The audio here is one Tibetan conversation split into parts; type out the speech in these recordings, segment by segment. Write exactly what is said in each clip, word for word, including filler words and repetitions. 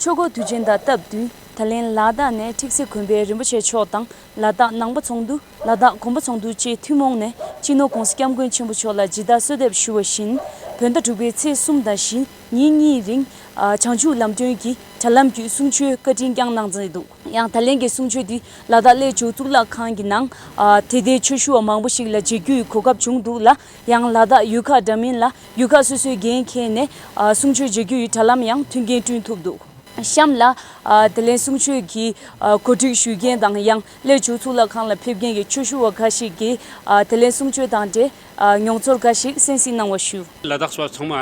ཆོས་འཁོར་དུས་ཆེན་དང་སྟབས་བསྟུན་ད་ལན་ལ་དྭགས་ནས་ཁྲིག་སེ་དགོན་པའི་རིན་པོ་ཆེ་མཆོག་དང་ལ་དྭགས་ནང་པ་ཚོགས་འདུ། ལ་དྭགས་གོམ་པ་ཚོགས་འདུ་བཅས་ཐུན་མོང་ནས་སྤྱི་ནོར་༸གོང་ས་༸སྐྱབས་མགོན་ཆེན་པོ་མཆོག་ལ་ཇི་ལྟར་གསོལ་འདེབས་ཞུ་བ་བཞིན། བོད་ཟླ་དྲུག་པའི་ཚེས་གསུམ་དང་བཞི་ཉིན་གཉིས་རིང་། ཨ། བྱང་ཆུབ་ལམ་སྟོན་གྱི་དྲ་ལམ་བརྒྱུད་གསུང་ཆོས་བཀའ་དྲིན་བསྐྱངས་གནང་མཛད་འདུག་ཡང་ད་ལན་གྱི་གསུང་ཆོས་འདི་ལ་དྭགས་གླེ་ལྕོག་གཙུག་ལག་ཁང་གི་ནང་། ཨ། དད་ལྡན་ཆོས་ཞུ་བ་མང་པོ་ཞིག་ལ་མཇལ་རྒྱུའི་གོ་སྐབས་བྱུང་འདུག་ལ། ཡང་ལ་དྭགས་ཡུལ་ཁག་འདྲ་མིན་ལ་ཡུལ་ཁག་སོ་སོའི་འགན་འཁྱེར་ནས། ཨ། གསུང་ཆོས་མཇལ་རྒྱུ་ཡི་དྲ་ལམ་ཡང་མཐུན་རྐྱེན་བསྐྲུན་ཐུབ་འདུག་གཤམ་ལ། ཨ། དེ་ལན་གསུང་ཆོས་ཀྱི། ཨ། གོ་སྒྲིག་ཞུ་མཁན་དང་ཡང་གླེ་ལྕོག་གཙུག་ལག་ཁང་ལ་ཕེབས་མཁན་གྱི་ཆོས་ཞུ་བ་འགའ་ཞིག་གིས། ཨ། དེ་ལན་གསུང་ཆོས་དང་འབྲེལ། ཨ། མྱོང་ཚོར་འགའ་ཞིག་གསན་གཟིགས་གནང་བ་ཞུ། ལ་དྭགས་པ་ཚང་མ་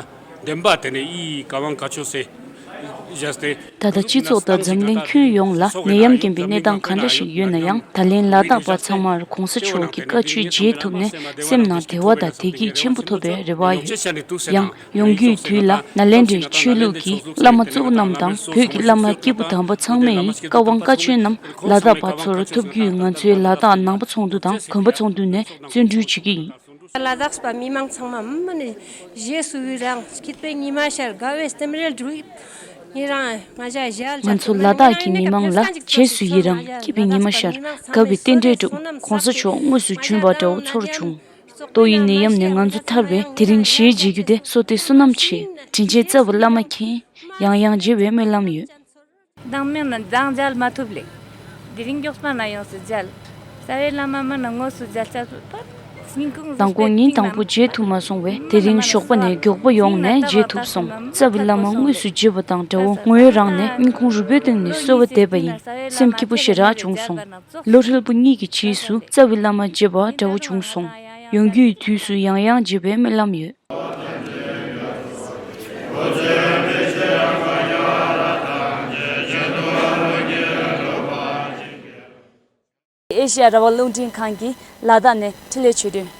བདེན་པ་དེ་ནས་ཨི་ག་ཝང་ག་ཆོ་སེ་བཞག་སྟེ། ད་ལྟ་སྤྱི་ཚོགས་དང་འཛམ་གླིང་ཁྱོན་ཡོངས་ལ་ནད་ཡམས་རྐྱེན་པའི་གནས་སྟངས་ག་འདྲ་ཞིག་ཡོད་ན་ཡང་། ད་ལན་ལ་དྭགས་པ་ཚང་མར་༸གོང་ས་མཆོག་གི་བཀའ་ཆོས་མཇལ་ཐུབ་ནས་སེམས་ནང་བདེ་བ་དང་བདེ་སྐྱིད་ཆེན་པོ་ཐོབ་པའི་རེ་བ་ཡོད། ཡང་ཡོང་རྒྱུའི་དུས་ལ་ནཱ་ལེནྡྲའི་ཆོས་ལུགས་ཀྱི་བླ་མ་གཙོ་བོ་རྣམས་དང་བོད་ཀྱི་བླ་མ་སྐྱེས་བུ་དམ་པ་ཚང་མའི་བཀའ་དབང་བཀའ་ཆོས་རྣམས་ལ་དྭགས་པ་ཚོར་ཐོབ་རྒྱུའི་ང་ཚོའི་ལ་དྭགས་ནང་པ་ཚོགས་འདུ་དང་དགོན་པ་ཚོགས་འདུ་ནས་བརྩོན་འགྲུས་བྱེད་ཀྱི་ཡིན། ལ་དྭགས་པ་མི་མང་ཚང་མ་མི་ནི་རྗེས་སུ་ཡི་རང་སྐྱིད་པའི་ཉི་མ་ཤར་དགའ་བའི་རྟེན་འབྲེལ་སྒྲུབ། ཡི་རང་ང་ཞ་ཞལ་རྒྱ་མཚོ་ལ་དྭགས་ཀྱི་མི་མང་ལ་རྗེས་སུ་ཡི་རང་སྐྱིད་པའི་ཉི་མ་ཤར་དགའ་བའི་རྟེན་འབྲེལ་སྒྲུབ། ༸གོང་ས་མཆོག་དངོས་སུ་བྱོན་པ་འདྲ་བོ་ཚོར་བྱུང་། ཏོག་དབྱིབས་ནད་ཡམས་ནས་ང་ཚོ་ཐར་བས་དེ་རིང་ཞལ་མཇལ་རྒྱུ་དེ་བསོད་བདེ་བསོད་ནམས་ཆེ། དྲིན་ཅན་རྩ་བའི་བླ་མ་མཁྱེན། ཡང་ཡང་མཇལ་བའི་སྨོན་ལམ་ཡོད། མདང་མིན་ན་མདང་མཇལ་མ་ཐུབ་ལེ། དེ་རིང་མགྱོགས་པ་ན་ཡོངས་སུ་མཇལ། རྩ་བའི་བླ་མ་མིན་ན་དངོས་སུ་མཇལ་ཚར་བ། མདང་དགོང་ཉིན་དང་པོ་མཇལ་ཐུབ་མ་སོང་བས་དེ་རིང་ཞོགས་པ་ནས་མགྱོགས་པོ་ཡོང་ནས་མཇལ་ཐུབ་སོང་། རྩ་བའི་བླ་མ་དངོས་སུ་མཇལ་བ་དང་འདྲ་བོ་ངོས་རང་ནས་སྙིང་ཁོང་རུས་པའི་གཏིང་ནས་གསོལ་བ་འདེབས་པ་ཡིན། སེམས་སྐྱིད་པོ་ཞེ་དྲག་བྱུང་སོང་། ལོ་ཧྲིལ་པོ་གཉིས་ཀྱི་རྗེས་སུ་རྩ་བའི་བླ་མ་མཇལ་བ་འདྲ་བོ་བྱུང་སོང་། ཡོང་རྒྱུའི་དུས་སུ་ཡང་ཡང་མཇལ་བའི་སྨོན་ལམ་ཡོད། ཨེ་ཤ་ཡ་རང་དབང་རླུང་འཕྲིན་ཁང་གི་ལ་དྭགས་ནས་འཕྲིན་ལས་ཆོས་སྒྲོན།